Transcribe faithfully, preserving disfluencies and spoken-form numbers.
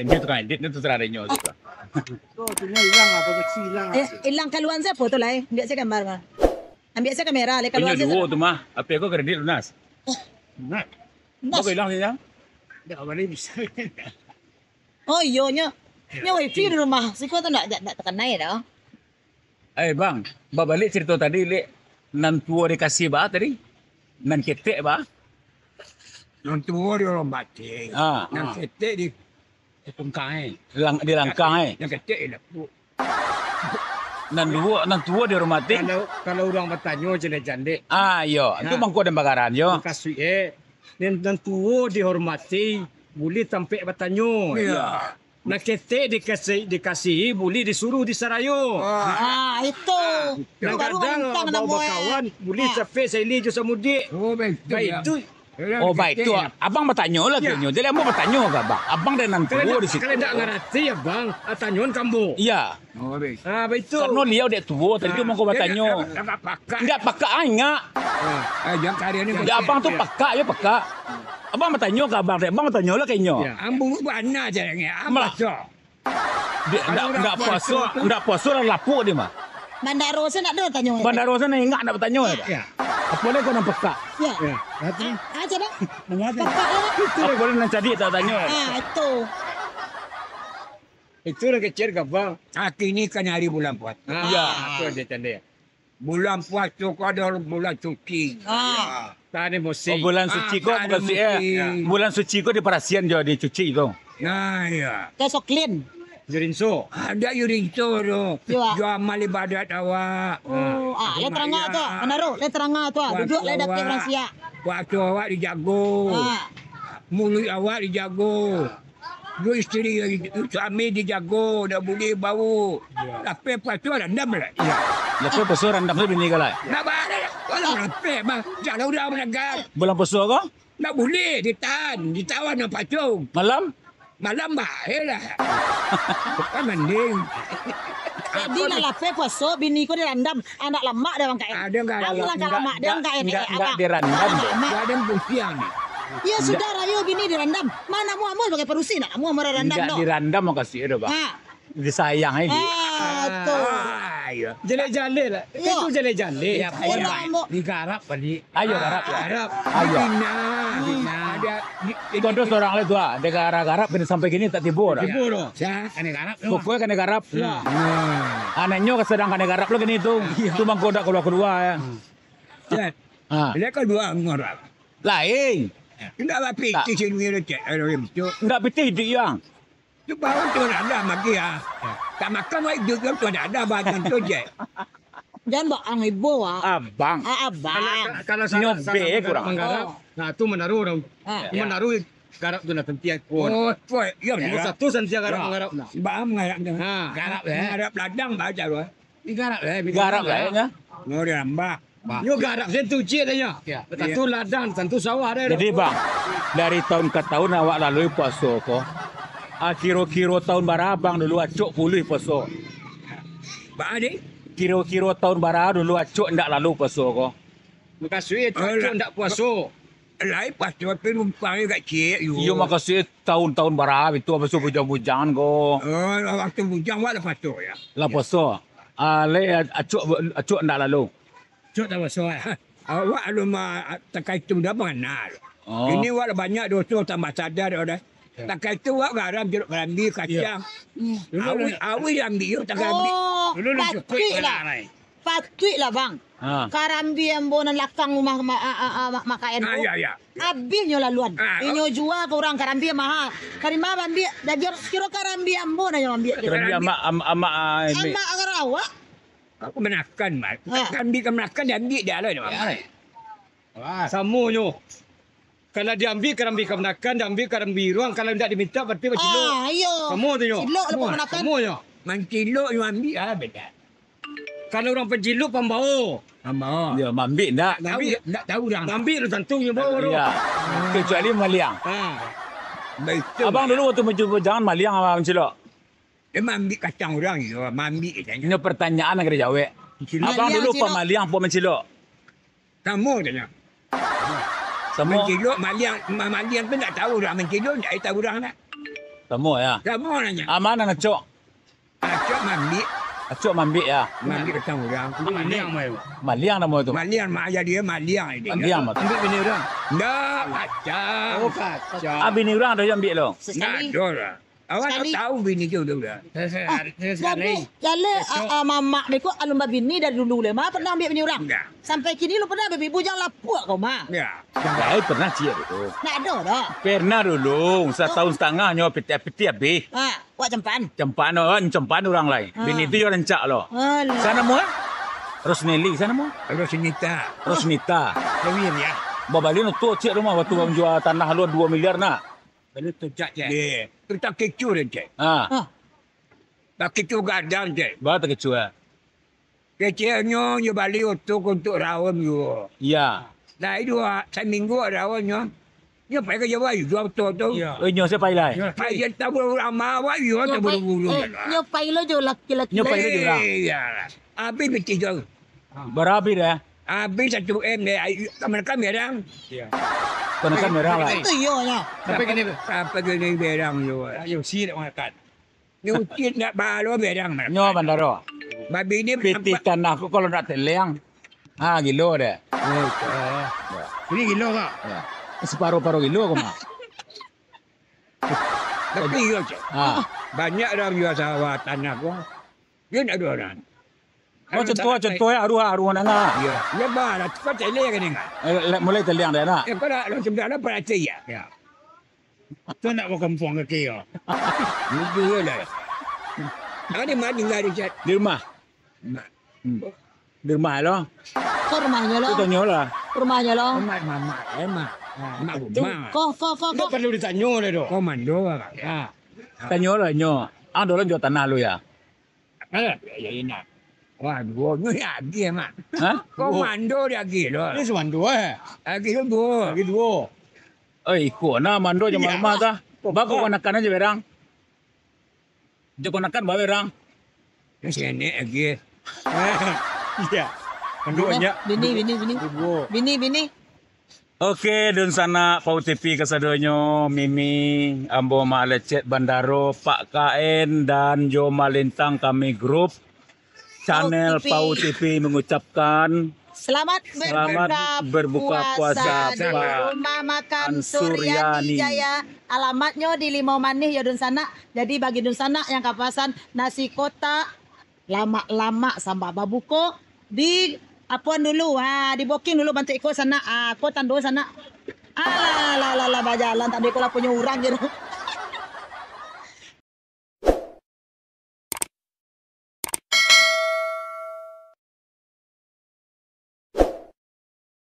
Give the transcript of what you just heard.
Inyo tukang edit, inyo terserah inyo suko. Oh, tu nyo hilang lah, proyeksi hilang lah. Eh, hilang kaluan siapo tu lai? Ambiak se gambar mah. Ambiak se kamera lai, kaluan se. Inyo duo tu mah, apo ko kredit lunas. Nah. Lunas. Baa hilang sinyal? Ndak, awak ni bisa. Oh, iyo, nyo. Nyo wifi di rumah. Siko tu ndak, ndak, ndak takanai doh. Eh, Bang, babaliak carito tadi, Lek. Nan tuo dikasih baa tadi? Nan ketek baa? Nan tuo dihormati. Ah. Nan ketek di, ditungkai. Lang-, dilangkang, eh. Nan ketek dilapuk. Nan duo, nan tuo dihormati. Kalau, kalau urang batanyo candek-candek. Ah, iyo. Itu mangko dan bakaran, yo. Mukasuik, eh. Nan, nan tuo dihormati, buliah tampek batanyo. Iyo. Nan ketek dikasih, dikasihi, buliah disuruah disarayo. Ah, itu. Nan gadang bakawan, buliah sapek saili jo samudik. Oh, baitu. Oh, baitu. Abang batanyo lah ka inyo. Jadi, ambo batanyo ka abang. Abang dari nan tuo di situ. Kalau ndak ngarati, abang, tanyoan ka ambo. Iyo. Ah, baitu. Karano liau dek tuo, tadi tu mangko batanyo. Ndak pakak, ah, indak. Dek abang tu pakak, yo pakak. Abang batanyo ka abang, dek abang batanyo lah ka inyo. Ambo bana caranya. Malah. Ndak, ndak puaso, ndak puaso lah lapuk dia mah. Bandaro se ndak ado tanyo. Bandaro se nan ingat ndak batanyo. Apo lai kau nan pakak? Iyo. Ah, ah, cak dah. Pakak lah. Apo lai nan cadiak tak tanyo. Ah, itu. Itu nan kecek ka abang. Kini kan ari bulan puaso. Iyo. Ah, itu aja candek. Bulan puaso ko ado bulan suci. Ah. Tadi musim. Oh, bulan suci ko mukasuik, eh. Bulan suci ko diparasian jo dicuci ko. Nah, iyo. Kayak so clean. Yurinso. Ado yurinso tu. Iyo, ah. Jo amal ibadat awak. Oh, ah, lai tarangah tu. Manaru, lai tarangah tu. Duduak lai dakek urang siak. Puaso awak dijago. Ah. Muluik awak dijago. Yo isteri, suami dijago, dak buliah bau. Lapeh puaso randam lah. Lapeh puaso randam tu bini ko lah. Ndak bareh. Kalau lapeh mah, jalan urang managar. Bulan puaso ko? Ndak buliah ditahan, ditawan nang pacung. Malam? Malam bae lah. Kan mending. Jadi lah lapeh puaso, bini ko dirandam. Anak lamak dah bang kain. Ado ndak? Ado ndak lamak, dah ndak kain. Ndak dirandam. Ado pusiang. Ya sudah, rayo bini dirandam. Mana amuah, amuah sebagai padusi, ndak amuah marandam doh. Ndak dirandam mukasuik tu, Bang. Ha. Disayang ai. Ah, tu. Ah, iyo. Jaleh-jaleh lah. Itu jaleh-jaleh. Urang ambo. Digarap baliak. Ayo garap. Garap. Ayo. Bina, bina. Ado di, di, kau tu surang lai tu ah. Dek garap-garap kini sampai kini tak tibo dah. Tibo dah. Sa, kanai garap tu. Pokoknyo kanai garap. Anaknyo ka sadang kanai garap lo kini tu. Iyo. Tu mangko dak kalua-kalua ya. Cek. Ha. Lai kalua ngarap. Lain. Indak lah pitih sini lo cek. Indak pitih iduik yang. Tu baru tu dah ada bagi ah. Tak makan wak iduik tu dah ada badan tu cek. Jan bak ang ibo ah. Abang. Ah, abang. Kalau, kalau salah, nyobe salah kurang. Manggarap. Nah, tu manaru urang. Ha. Manaru garap tu nah sentiang kuat. Oh, kuat. Iyo, satu sentiang garap manggarap nah. Baa manggarap tu. Ha. Garap, eh. Manggarap ladang baa caro, eh. Digarap, eh. Garap lah, eh, nya. Nyo dirambah. Nyo garap sen tu ciek dah nyo. Tantu ladang, tantu sawah dah. Jadi, Bang, dari tahun ka tahun awak lalui puaso ko, ah, kiro-kiro tahun bara Abang dulu acok puluih puaso? Baa, Dik? Kiro-kiro tahun bara dulu acok ndak lalu puaso ko? Mukasuik acok ndak puaso. Lai puaso, tapi rumpang agak ciek yo. Iyo, mukasuik tahun-tahun bara itu, puaso bujang-bujang ko. Oh, waktu bujang wak lah puaso ya. Lah puaso. Ah, lai acok, acok ndak lalu. Cok tak puaso ah. Awak alun ma-, takah itu dah manganal. Oh. Ini wak lah banyak doso tambah sadar dah. Takah itu wak garam jeruk karambi kacang. Awi, awi ambi yo takah ambi. Oh, patuik lah. Patuik lah, Bang. Ha. Karambi ambo nan lakang rumah ma-, a, a, a, ma-, makain tu. Ah, ya, ya. Abih nyo laluan. Ah, inyo jua ka urang karambi maha. Dari ma ambiak? Dagiang kiro karambi ambo nah nyo ambiak. Karambi amak, am-, amak, ah, ini. Amak agak awak. Aku manakan, Mat. Ha. Karambi ka manakan, diambiak dia lah, Mat. Ya. Wah. Samo nyo. Kalau diambiak karambi kamanakan, diambiak karambi iruang, kalau indak dimintak, berarti bacilok. Ah, iyo. Samo tu nyo. Cilok lah pamanakan. Samo nyo. Mancilok nyo ambiak, ah, beda. Kalau urang pancilok, pambao. Pambao. Yo, maambiak ndak? Maambiak. Ndak tahu urang. Maambiak lah tantu nyo bao baru. Iyo. Kecuali maliang. Ha. Baitu. Abang dulu waktu mancubo jangan maliang, abang mancilok? Dia maambiak kacang urang, iyo, maambiak katanya. Nyo pertanyaan nan ka dijawek. Mancilok. Abang dulu pamaliang apo mancilok? Samo sajo. Samo. Mancilok, maliang, ma-, maliang tu ndak tahu urang mancilok, ndak tahu urang ndak. Samo ya. Samo nanya. Ah, ma nan acok? Acok mambik. Acok mambik ya. Mambik batang urang. Maliang, mah, Pak. Maliang namo tu. Maliang, mak ayah dia maliang ini. Maliang, mah. Ambil bini urang. Ndak, kacau. Oh, kacau. Ah, bini urang ado yang ambil lo. Ndak ado lah. Awak tak tahu bini tu dah. Jaleh, jaleh, ah, ah, mamak deh ko alun babini dari dulu leh, mah pernah ambil bini urang? Ndak. Sampai kini lu pernah babi bujang lapuak kau, mah? Ndak. Ndak, eh, pernah ciek tu. Ndak ado dah. Pernah dulu, satahun setangah nyo piti-piti habis. Ha, wak cempan. Cempan, oh, cempan urang lai. Ha. Bini tu yo rancak lo. Alah. Sa namo, eh? Rosneli, sa namo? Rosnita. Rosnita. Lawin ya. Babali no tu ciek rumah waktu manjua tanah lu dua miliar nak. Lalu tu cak je. Ye. Tu tak kecu deh, cek. Ha. Ha. Tak kecu gadang, cek. Ba tak kecu, eh? Keceknyo, nyo bali oto untuak raun juo. Iya. Lah, itu, ah, saminggu raun nyo. Nyo pai ka Jawa, juo oto tu. Iya. Oh, nyo sia pai lai? Iya. Pai je taburu ama awak, juo taburu-buru. Nyo pai lo jo laki-laki. Nyo pai lo jo lah. Iya. Abih pitih tu. Bara abih dah? Abih satu M deh. Ai, kamanakan berang? Iya. Kamanakan berang lah. Itu iyo nyo. Sampai kini, sampai kini berang juo. Ayo, si nak makan. Nyuci ndak balo berang mah. Nyo bandaro. Babi ni pitih tanah ko kalau ndak teleng, ha, gilo deh. Oh, ini gilo, Kak? Ya. Separuh-paruh gilo ko mah. Tapi iyo, cek. Ha. Banyak urang jua sawah tanah ko. Dia ndak ado urang. Oh, contoh, contoh ya, aruah, aruah nangah. Iya. Iya, bah, lah, cepat teleng kan, ingat. Eh, le-, mulai teleng deh, nak. Eh, kau dah, langsung dah, dah, pada ya. Ya. Tu nak bawa kampuang kaki yo. Lucu yo lah. Awak di ma tingga, Richard? Di rumah. Nah. Hmm. Di rumah lo. Ko rumahnyo lo. Tu tanyo lah. Rumahnyo lo. Rumah mamak, eh, mak. Ah, mak rumah. Ko, ko, ko, ko. Ndak paralu ditanyo lah tu. Komando lah, Kak. Ya. Tanyo lah nyo. Ang dolan jual tanah lu ya. Eh, ya, ya, nak. Wah, duo nyo ya agiah, mak. Hah? Komando di agiah lo. Ini sumando, eh. Agiah lo duo. Agiah duo. Oi, iko nah mando jo rumah tah. Bako kanakan aja berang. Jo kanakan bawa berang. Masih enek agiah. Iya. Mando banyak. Bini, bini, bini. Duo. Bini, bini. Oke, dunsanak Pau T V kasadonyo, Mimi, ambo Mak Lecet Bandaro, Pak K N, dan jo Malintang kami grup channel Pau T V. Pau T V mengucapkan selamat berbuka puasa di Rumah Makan Suryani Jaya. Alamatnyo di Limau Manih yo, dunsanak. Jadi bagi dunsanak yang kapasan nasi kotak, lamak-lamak sambah babuko, di apoan dulu, ha, di booking dulu bantuak iko sanak, ha, ko tando sanak. Alah, lah, lah, lah, bajalan tadi ko lah punyo urang gitu.